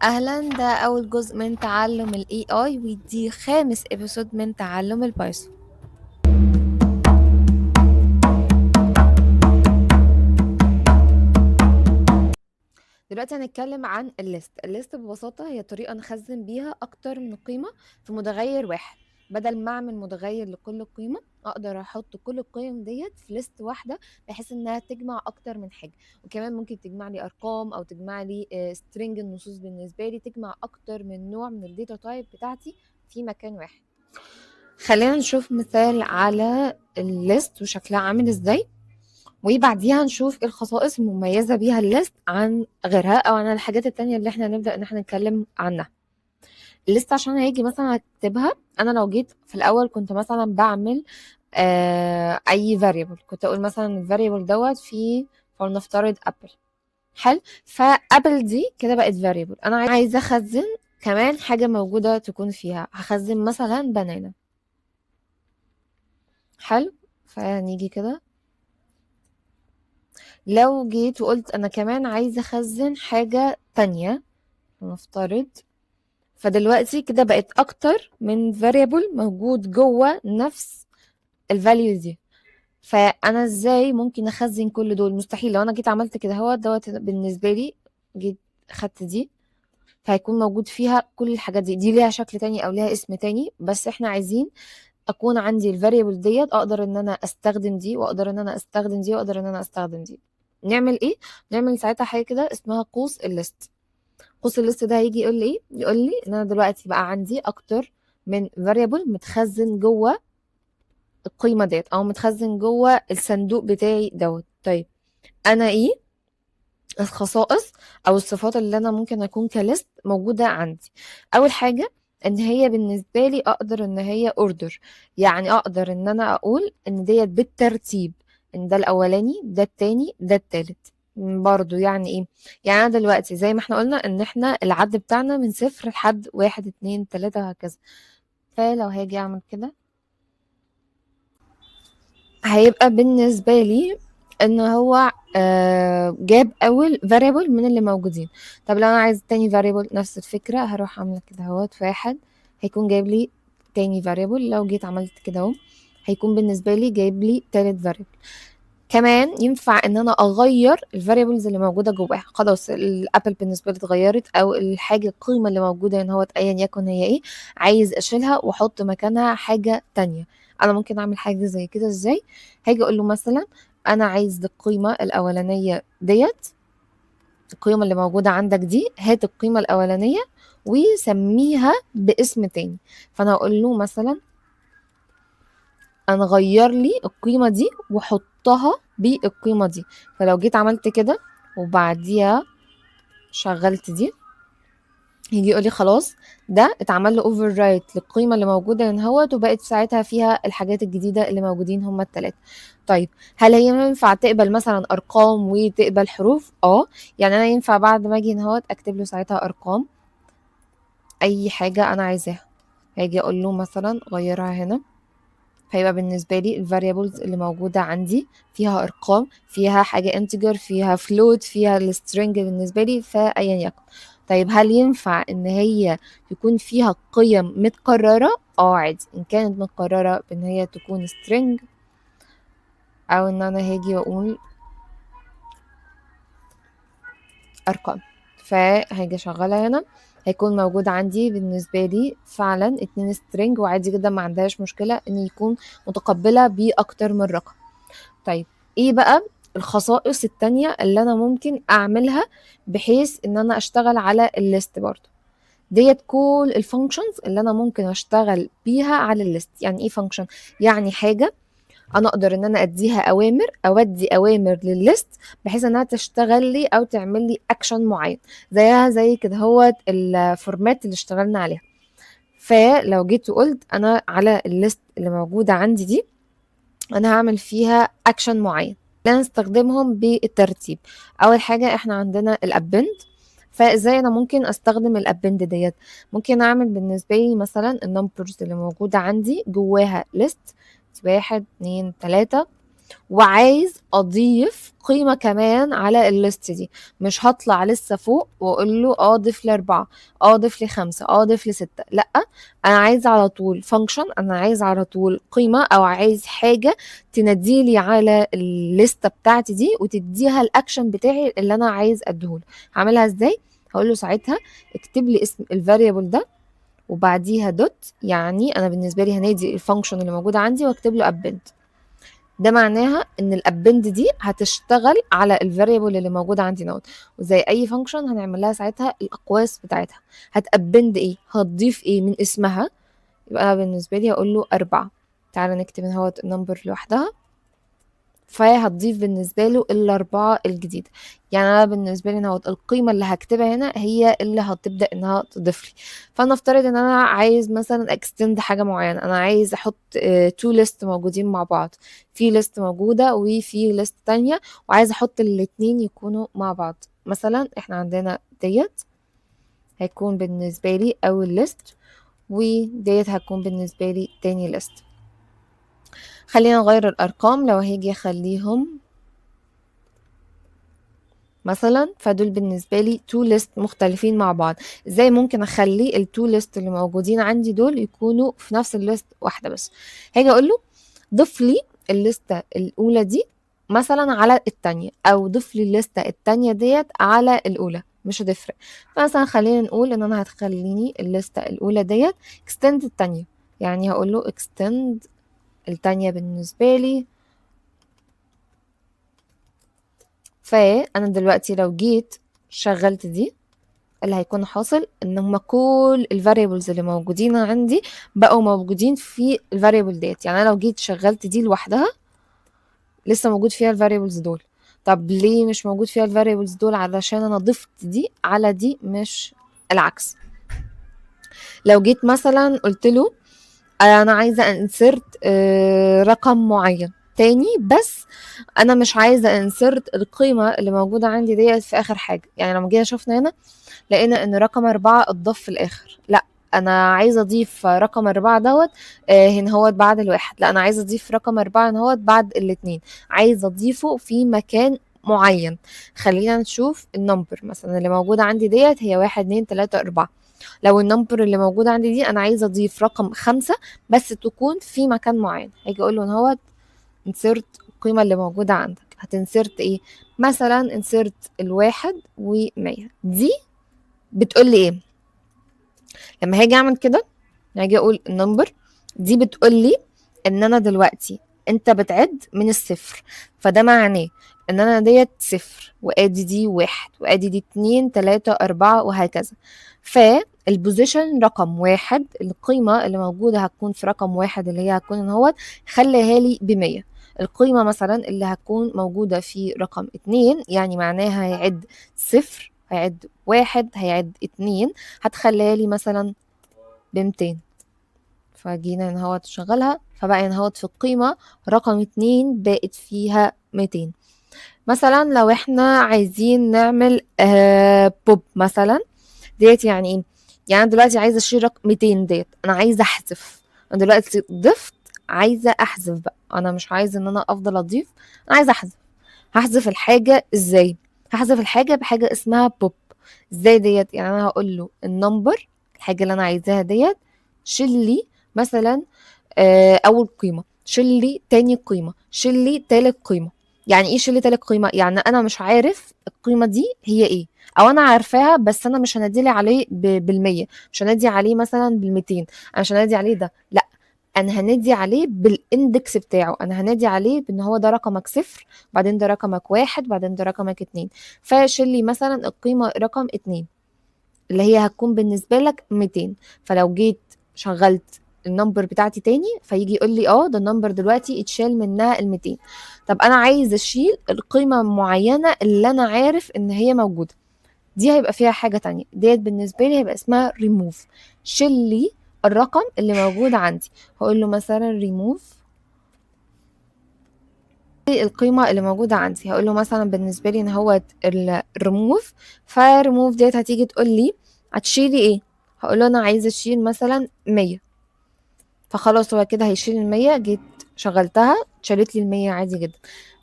أهلا، ده أول جزء من تعلم ال AI ودي خامس episode من تعلم ال Python. دلوقتي هنتكلم عن ال list. ال list ببساطة هي طريقة نخزن بيها أكتر من قيمة في متغير واحد. بدل ما أعمل متغير لكل قيمة، أقدر أحط كل القيم ديت في list واحدة بحيث إنها تجمع أكتر من حاجة، وكمان ممكن تجمع لي أرقام أو تجمع لي string النصوص. بالنسبة لي تجمع أكتر من نوع من ال data type بتاعتي في مكان واحد. خلينا نشوف مثال على ال list وشكلها عامل إزاي، وبعديها نشوف ايه الخصائص المميزة بيها ال list عن غيرها او عن الحاجات التانية اللي احنا هنبدأ ان احنا نتكلم عنها. ال list عشان هيجي مثلا هكتبها، انا لو جيت في الاول كنت مثلا بعمل اي variable، كنت اقول مثلا ال variable دوت في فلنفترض apple. حلو، ف apple دي كده بقت variable. انا عايزة اخزن كمان حاجة موجودة تكون فيها، هخزن مثلا banana. حلو، فنيجي كده لو جيت وقلت انا كمان عايزة اخزن حاجة تانية نفترض، فدلوقتي كده بقت اكتر من variable موجود جوه نفس ال value دي. فانا ازاي ممكن اخزن كل دول؟ مستحيل. لو انا جيت عملت كده هو دوت بالنسبة لي، جيت خدت دي فهيكون موجود فيها كل الحاجات دي، دي ليها شكل تاني او ليها اسم تاني، بس احنا عايزين اكون عندي ال variable ديت اقدر ان انا استخدم دي، واقدر ان انا استخدم دي، واقدر ان انا استخدم دي. نعمل ايه؟ نعمل ساعتها حاجه كده اسمها قوس ال list. قوس ال list ده هيجي يقول لي ايه؟ يقول لي ان انا دلوقتي بقى عندي اكتر من variable متخزن جوه القيمه ديت او متخزن جوه الصندوق بتاعي دوت. طيب انا ايه الخصائص او الصفات اللي انا ممكن اكون ك list موجوده عندي؟ اول حاجه ان هي بالنسبه لي اقدر ان هي order، يعني اقدر ان انا اقول ان ديت بالترتيب، ان ده الاولاني ده التاني ده التالت. برضو يعني ايه؟ يعني انا دلوقتي زي ما احنا قلنا ان احنا العد بتاعنا من 0 لحد 1 2 3 وهكذا. فلو هاجي اعمل كده هيبقى بالنسبه لي ان هو جاب اول variable من اللي موجودين. طب لو انا عايز تاني variable نفس الفكره، هروح عامله كده اهوت 1، هيكون جايب لي تاني variable. لو جيت عملت كده اهو هيكون بالنسبه لي جايب لي تالت variable. كمان ينفع ان انا اغير ال variables اللي موجوده جواها. خلاص ال apple بالنسبه لي اتغيرت، او الحاجه القيمه اللي موجوده هنا اهوت ايا يكن هي ايه، عايز اشيلها واحط مكانها حاجه تانية. انا ممكن اعمل حاجه زي كده ازاي؟ هاجي اقول له مثلا انا عايز القيمه الاولانيه ديت، القيمه اللي موجوده عندك دي، هات القيمه الاولانيه وسميها باسم تاني. فانا هقول له مثلا انا غير لي القيمه دي وحطها بالقيمه دي. فلو جيت عملت كده وبعديها شغلت دي، يجي يقول لي خلاص ده اتعمل له overwrite للقيمه اللي موجوده هنا اهوت، وبقت ساعتها فيها الحاجات الجديده اللي موجودين هما التلاته. طيب هل هي ينفع تقبل مثلا ارقام وتقبل حروف؟ يعني انا ينفع بعد ما اجي هنا اهوت اكتب له ساعتها ارقام اي حاجه انا عايزاها. هاجي اقول له مثلا غيرها هنا، فيبقى بالنسبة لي ال variables اللي موجودة عندي فيها أرقام، فيها حاجة integer، فيها float، فيها ال string بالنسبة لي، فأيا يكن. طيب هل ينفع إن هي يكون فيها قيم متكررة؟ عادي، إن كانت متكررة بإن هي تكون string، أو إن أنا هاجي وأقول أرقام. فهاجي أشغلها هنا، هيكون موجود عندي بالنسبة لي فعلا 2 string، وعادي جدا ما عندهاش مشكلة ان يكون متقبلة بأكتر من رقم. طيب ايه بقى الخصائص التانية اللي انا ممكن اعملها بحيث ان انا اشتغل على ال list؟ برضو ديت كل ال functions اللي انا ممكن اشتغل بيها على ال list. يعني ايه function؟ يعني حاجة انا اقدر ان انا اديها اوامر، اودي اوامر للل list بحيث انها تشتغل لي او تعمل لي اكشن معين، زيها زي كده هو ال format اللي اشتغلنا عليها. فلو جيت وقلت انا على ال list اللي موجوده عندي دي انا هعمل فيها اكشن معين، انا استخدمهم بالترتيب. اول حاجه احنا عندنا ال append. فازاي انا ممكن استخدم ال append ديت؟ ممكن اعمل بالنسبه لي مثلا ال numbers اللي موجوده عندي جواها list 1 2 3، وعايز اضيف قيمة كمان على ال list دي. مش هطلع لسه فوق واقول له اضيف لي 4، اضيف لي 5، اضيف لي 6، لا، انا عايز على طول function، انا عايز على طول قيمة، او عايز حاجة تناديلي على الليستة بتاعتي دي وتديها الاكشن بتاعي اللي انا عايز اديهوله. هعملها ازاي؟ هقول له ساعتها اكتب لي اسم ال variable ده وبعديها dot، يعني انا بالنسبة لي هنادي ال function اللي موجودة عندي واكتب له append. ده معناها ان ال append دي هتشتغل على ال variable اللي موجود عندي دوت، وزي اي function هنعمل لها ساعتها الاقواس بتاعتها. هت append ايه؟ هتضيف ايه من اسمها؟ يبقى انا بالنسبة لي هقول له 4. تعالى نكتب ان هو ال number لوحدها، فهتضيف بالنسبة له ال4 الجديدة. يعني انا بالنسبة لي ان هو القيمة اللي هكتبها هنا هي اللي هتبدا انها تضيف لي. فانا افترض ان انا عايز مثلا extend حاجة معينة، انا عايز احط two list موجودين مع بعض، في list موجودة وفي list تانية، وعايز احط الاتنين يكونوا مع بعض. مثلا احنا عندنا ديت هيكون بالنسبة لي اول list، وديت هتكون بالنسبة لي تاني list. خلينا نغير الأرقام، لو هيجي أخليهم مثلا، فدول بالنسبة لي two list مختلفين مع بعض. ازاي ممكن أخلي ال two list اللي موجودين عندي دول يكونوا في نفس ال list واحدة بس؟ هاجي أقول له ضيف لي الليستة الأولى دي مثلا على التانية، أو ضيف لي الليستة التانية ديت على الأولى، مش هتفرق. فمثلا خلينا نقول إن أنا هتخليني الليستة الأولى ديت extend التانية، يعني هقول له extend التانية بالنسبة لي. فأنا دلوقتي لو جيت شغلت دي، اللي هيكون حاصل ان هما كل ال variables اللي موجودين عندي بقوا موجودين في ال variable ديت. يعني انا لو جيت شغلت دي لوحدها لسه موجود فيها ال variables دول. طب ليه مش موجود فيها ال variables دول؟ علشان انا ضفت دي على دي مش العكس. لو جيت مثلا قلت له انا عايزه insert رقم معين تاني، بس انا مش عايزه insert القيمة اللي موجودة عندي ديت في اخر حاجة. يعني لما جينا شفنا هنا لقينا ان رقم 4 اتضاف في الاخر، لا انا عايزه اضيف رقم 4 دوت هنا هو بعد الواحد، لا انا عايزه اضيف رقم 4 هنا هو بعد الاتنين، عايزه اضيفه في مكان معين. خلينا نشوف ال number مثلا اللي موجودة عندي ديت هي 1 2 3 4. لو ال number اللي موجود عندي دي انا عايزه اضيف رقم 5 بس تكون في مكان معين، هاجي اقول له ان هو insert القيمة اللي موجودة عندك. هت insert ايه؟ مثلا insert 1 و100. دي بتقول لي ايه؟ لما هاجي اعمل كده هاجي اقول ال number دي بتقول لي ان انا دلوقتي انت بتعد من الصفر، فده معناه ان انا ديت 0 وادي دي 1 وادي دي 2 3 4 وهكذا. فال position رقم 1 القيمة اللي موجودة هتكون في رقم 1 اللي هي هتكون ان هو خليها لي ب100. القيمة مثلا اللي هتكون موجودة في رقم 2 يعني معناها هيعد 0 هيعد 1 هيعد 2، هتخليها لي مثلا ب200. فجينا ان هو تشغلها فبقى ان هو في القيمة رقم 2 بقت فيها 200. مثلا لو احنا عايزين نعمل بوب مثلا ديت، يعني ايه؟ يعني انا دلوقتي عايزه اشيل رقم 200 ديت، انا عايزه احذف، انا دلوقتي ضفت عايزه احذف بقى، انا مش عايزه ان انا افضل اضيف، انا عايزه احذف. هحذف الحاجة ازاي؟ هحذف الحاجة بحاجة اسمها بوب. ازاي ديت؟ يعني انا هقول له ال number الحاجة اللي انا عايزاها ديت شيل لي مثلا اول قيمة، شيل لي تاني قيمة، شيل لي تالت قيمة. يعني ايه شيل لي تالت قيمة؟ يعني انا مش عارف القيمة دي هي ايه، او انا عارفاها بس انا مش هنادي عليه بال100، مش هنادي عليه مثلا بال200، انا مش هنادي عليه ده، لا انا هنادي عليه بال index بتاعه، انا هنادي عليه بان هو ده رقمك 0، بعدين ده رقمك 1، بعدين ده رقمك 2. فشيل لي مثلا القيمة رقم 2 اللي هي هتكون بالنسبة لك 200. فلو جيت شغلت ال number بتاعتي تاني فيجي يقول لي ده ال number دلوقتي اتشال منها ال200. طب انا عايز اشيل القيمة المعينة اللي انا عارف ان هي موجودة دي، هيبقى فيها حاجة تانية ديت بالنسبة لي هيبقى اسمها ريموف. شيل لي الرقم اللي موجود عندي، هقول له مثلا ريموف القيمة اللي موجودة عندي، هقول له مثلا بالنسبة لي ان هو الريموف. فريموف ديت هتيجي تقول لي هتشيلي ايه؟ هقول له انا عايزه اشيل مثلا 100. فخلاص هو كده هيشيل 100. جيت شغلتها، شالت لي ال100 عادي جدا.